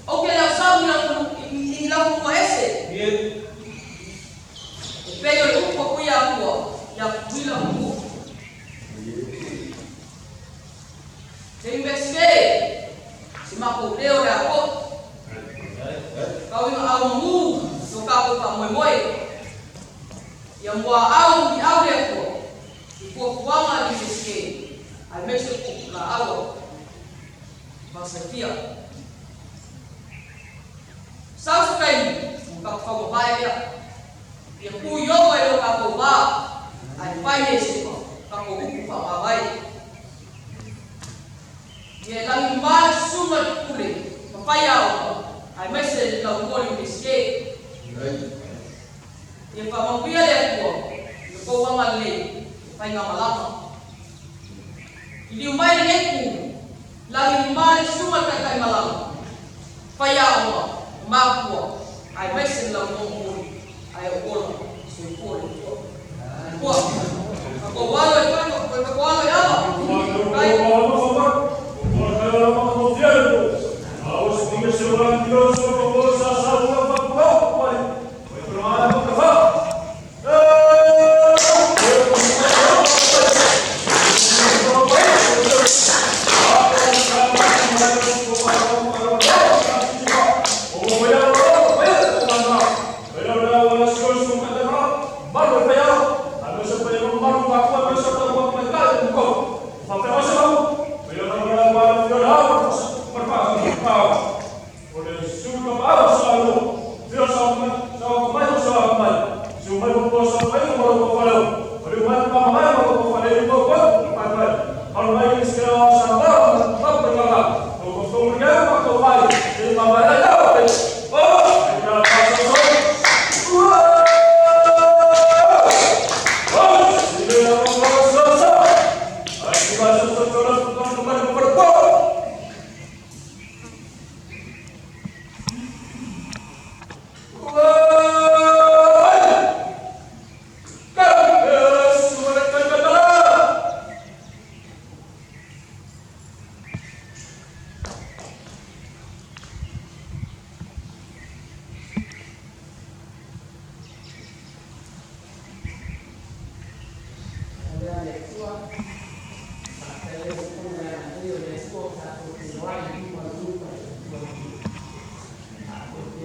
Ou te le o sau i lau fanua ese. E pei o le upu a Tuiatua ia Tutuila ma Manua. Le Iunivesite, si matou leo le atoa. Tau ina aumamu lo tatou faamoemoe. Ia muaau ma miau le Atua i fuafuaga a le Iunivesite aemaise o pitolaau a Vasaifia. Sau se taimi ona tatou faumavae lea. Ia tu i oa i lo tatou va ae fai e se tatou upu faamavae. Ia e lagima le susuga i le pule ma faiaoga aemaise le laumua o le Iunivesite. Ia faamanuia le Atua i lo tou agalelei i faigamalaga. Liliu mai lenei itu, lagima le susuga i le taitaimalaga, faiaoga, matua, aemaise le laumua momoli ae ou ola, soifua le Atua. Soifua. Tatou alo e fai, tatou alo e ava. Faafetai. Aleluia le Atua, faafetai le Fofoga le agalelei o le Atua ua tatou feiloai i luma o le lupa i le Atua nei.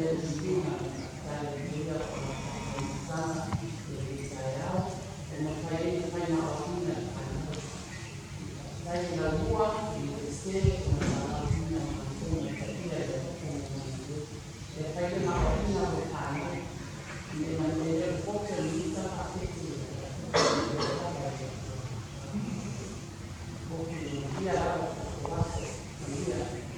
Faafetai le viiga ma le faafetai i lenei amataga i lenei taeao ua mafai ai ona fai ma aoaoina le fanau. Faafetai i le laumua i le Iunivesite ona sa lauina ma matou ma paia i le alofa ma lona agalelei. E fai le ma aoaoina o le fanau. Manuia le Atua le tatou mafutaga i lenei aso. Faamoemoe pei ona i ai. Manuia.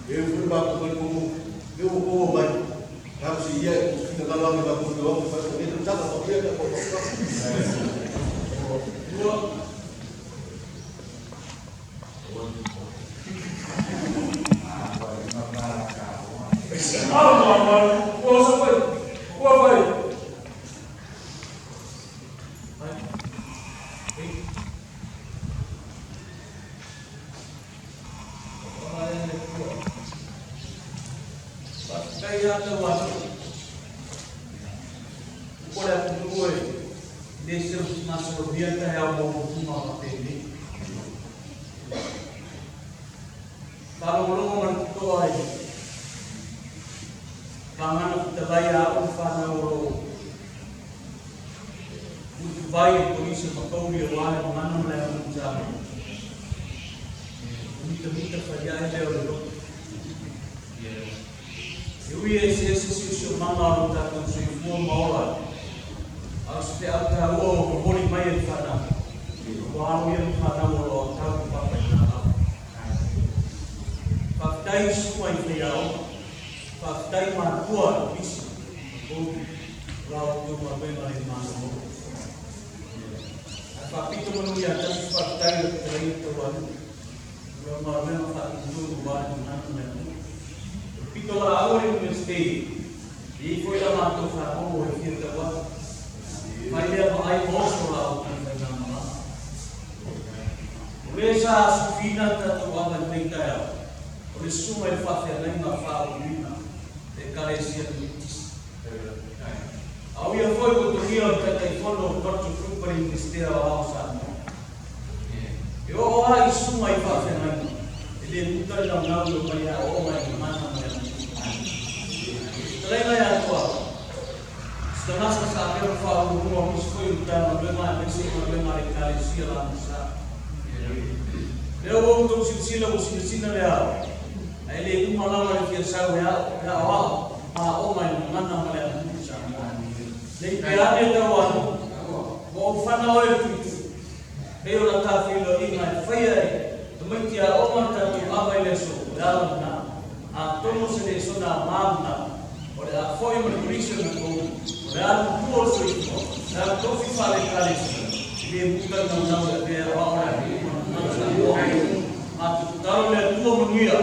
E ui foi matou foi como eu vou mai. Kau si ia kita kalau ame ba ko do fa ko ni ta ko ia ta ko ko. Dua. Faafetai ia tau aso. Upu a le atunuu e le masalomia taeao maumautuga faapenei. Faalogologo ma le totoa i pagana fetalai a au ma fanau o lo o utuvai e kolisi o makauli aua le gagana ma le aganuu Samoa. E mitamita faliae lea o le loto. E ui e eseese siosiomaga o lo tatou soifua ma ola ai, a o se feau taua ua momoli mai e le fanau, ua alo ia ma fanau o lo o tau i papa i nā lava. Faafetai i susuga i faiaoga, faafetai matua i pisi ma kouli o la outou galuega le malolo. Ae faapito manu ia tasi se faafetai i le fetalaiga tauanuu. O lau galuega faatutulu aua le gagana ma le atunuu. O le pito laau o le Iunivesite, e i ai foi la matou fagogo e fia tau atu. Fai lea vaai ma oso la outou faigamalaga. O le sa asufiina le tatou ava i lenei taeao, o le susuga i le faafeagaiga faauluina le Ekalesia Metotisi. A o ia foi ua togia o le Taitaifono o le Culture Group a le Iunivesite Aoao o Samoa. E oo lava i susuga i faafeagaiga, e le muta le naunau i omai e aooga i gagana ma le aganuu. Fetalaiga ia Atoa, se tagata sa avea ma faauluulua o nisi foi o Matagaluega aemaise o galuega a le Ekalesia Lanusa. Lea ua outou silasila ua sinasina le ao, ae le uma lava le fia sau e aoao ma aoga i le gagana ma le aganuu i Samoa. Nei pe ane tau anuʻu, ua ou fana oe le tuitui. Pei o la ta feiloaiga e faia e tamaiti aoga le tatou ava i le aso, o le ala lena. Atonu o se lesona aoga lena, o le a foi ma le kolisi o matou, o le alu tua o le soifua, le alu tofi faale-ekalesia, e le muta le naunau e avea e aoao le atunuu ma gagana Samoa. Matou tatalo i le Atua manuia,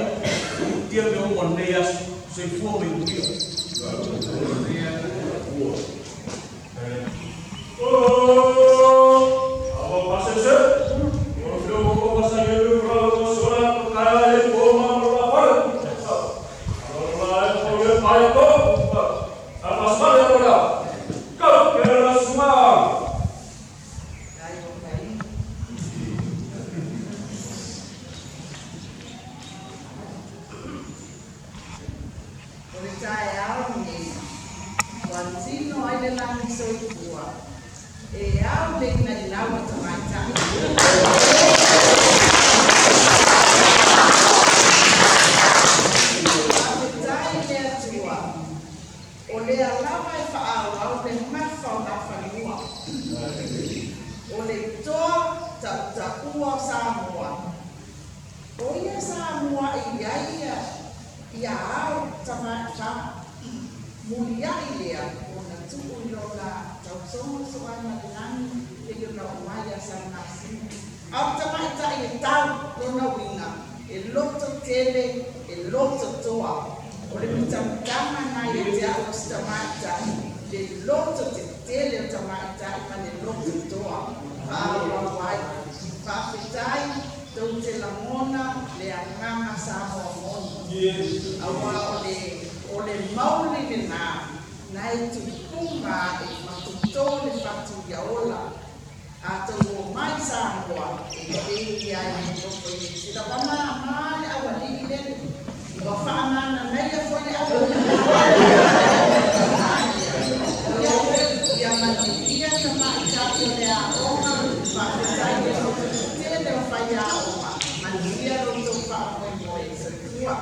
tia mea uma o lenei aso. Soifua ma ia manuia. O le taeao lenei, ua tino ai le lagi soifua e ao le inainau a tamaitai. Faafetai i le Atua, o lea lava e faaauau le mafa o Nafanua, o le toa tautaua o Samoa. O ia sa muaʻi i ai ia ia ao tamaʻi muliaʻi lea ona tuʻu i lona tausoga soaina le lagi pei ona oo mai ia Saunasina. A o le tamaʻitaʻi e tau lona uiga e loto tele e loto toa. O le mitamitaga na ia te aʻu o se tamaʻitaʻi le loto tetele o tamaʻitaʻi ma le loto toa faaauau ai. Faafetai. Tou te lagona le agaga Samoa moni, aua o le o le mauli lena na e tupuga aʻe ma toto le fatu ia ola. A tou o mai Samoa e pei ai le nofo i Niu Sila. Ua māmā le aualii lele. Ua faamānanaia foi le aualii. Ia, ia manuia tamaitai o le aoga, faafetai le loto tetele o faiaoga, manuia lo outou faamoemoe. Soifua.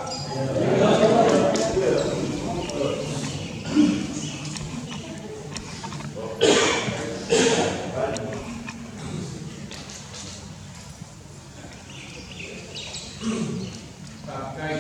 Faafetai.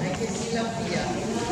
Ai ke silafia.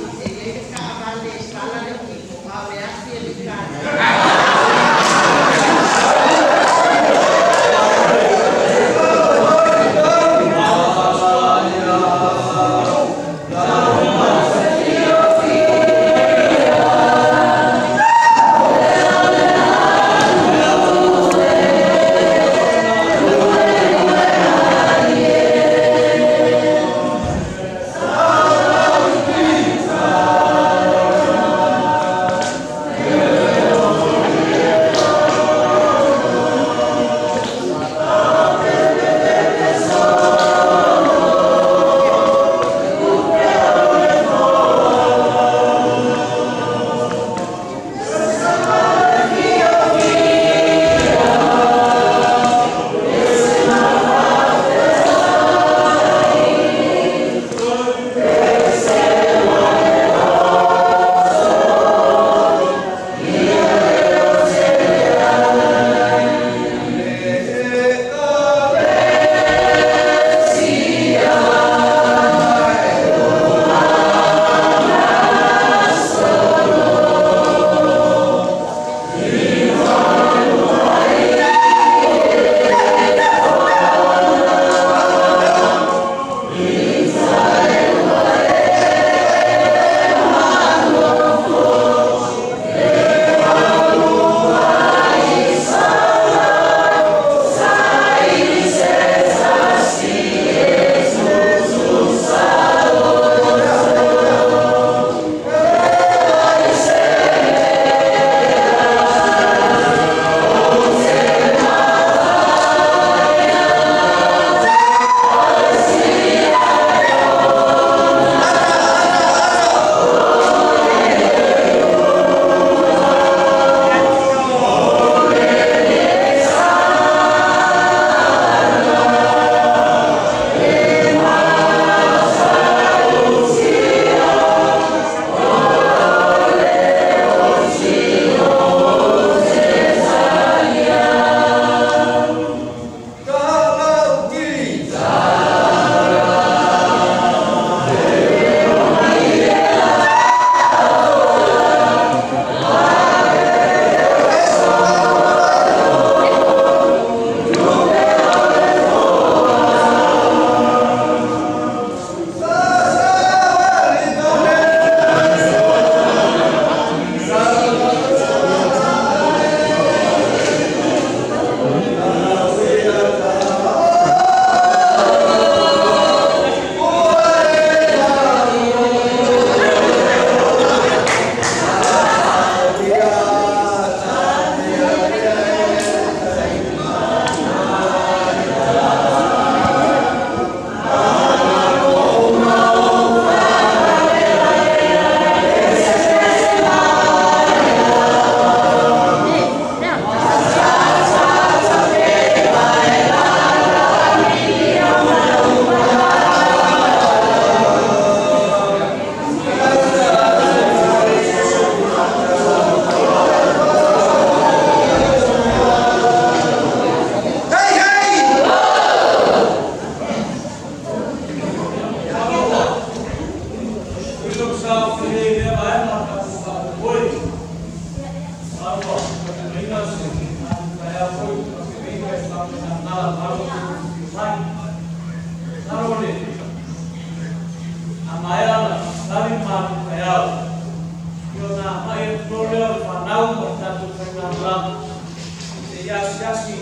se asiasi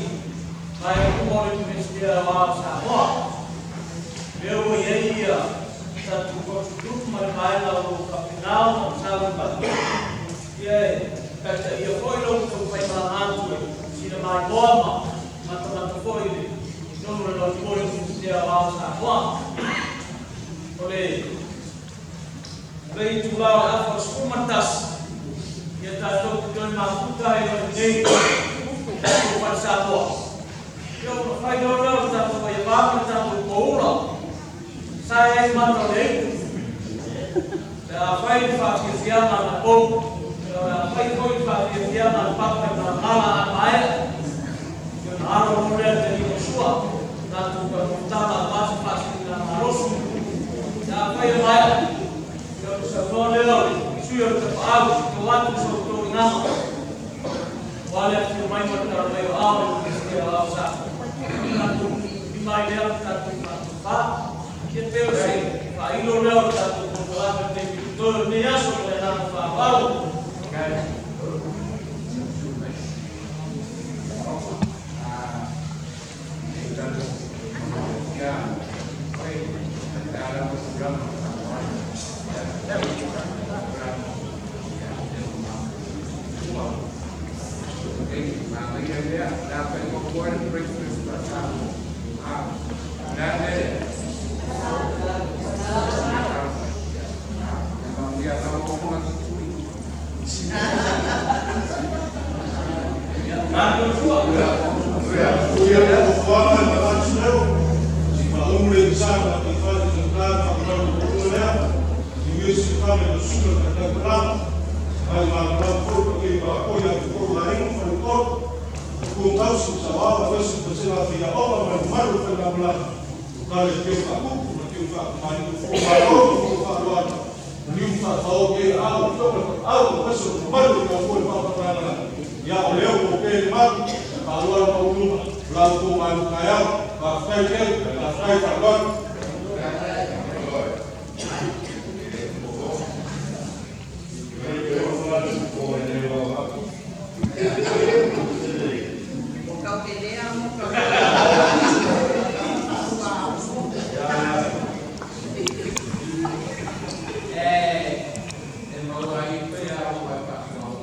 vaega uma o le Iunivesite Aoao o Samoa. Lea ua i ai ia tatou focus group ma le vaega o lo o faapena ona sau i fafo, ia e taitaia foi lo outou faimalaga atu e sila maimoa ma matamata foi i totonu o le lautua o le Iunivesite Aoao o Samoa. O le lenei itula o le afa o le 11, ia tatou te toe mafuta ai loa i inei i tatou fale Samoa. Ia ona fai loa lea o le tatou aiava ma le tatou poula, sae ai mata o le aitu. Pe a fai le faafiafiaga a na pou, ia o le a fai foi le faafiafiaga a le papa i malamala a maea. Ia ona alo loa lea le taliga o sua, tatou taumafataga aua se faasiligamalosi. Ia afai e maea, ia ona saunoa lea o le sui o le tapaau e o atu sa outou igama. Aua le afifio mai ma le tala mai o ao i le Iunivesite Aoao o Samoa. Tatou lima ai lea ma tatou faatofa. Ia pei o se faailo lea o le tatou polokalame o lenei pitotoe o lenei aso ma le agaga faaaloalo. Malo sua. Ia fuafuaga e avatu leo, si faaulu le sa ma te fale se tala ma ko lea. Si mi si fale no sula ka ta kala. Ai ma la fo ko ke ba ko ya ko la ino fa ko. Ko tau su sa wa wa su ko se la fi ya o ma ma ru fa la bla. Ko le ke fa ku ma ke fa ma ni ko ma ko ko fa lo ni fa fa o ke a o to ko a o ko su ma ru ka fo fa fa la. Ya o leo ko ke ma ka lua ma ulu la ko ma lu ka ya ka fa ke ka fa fa lo. O kautelea mo kau. E maua ai pe a o ai pa mau.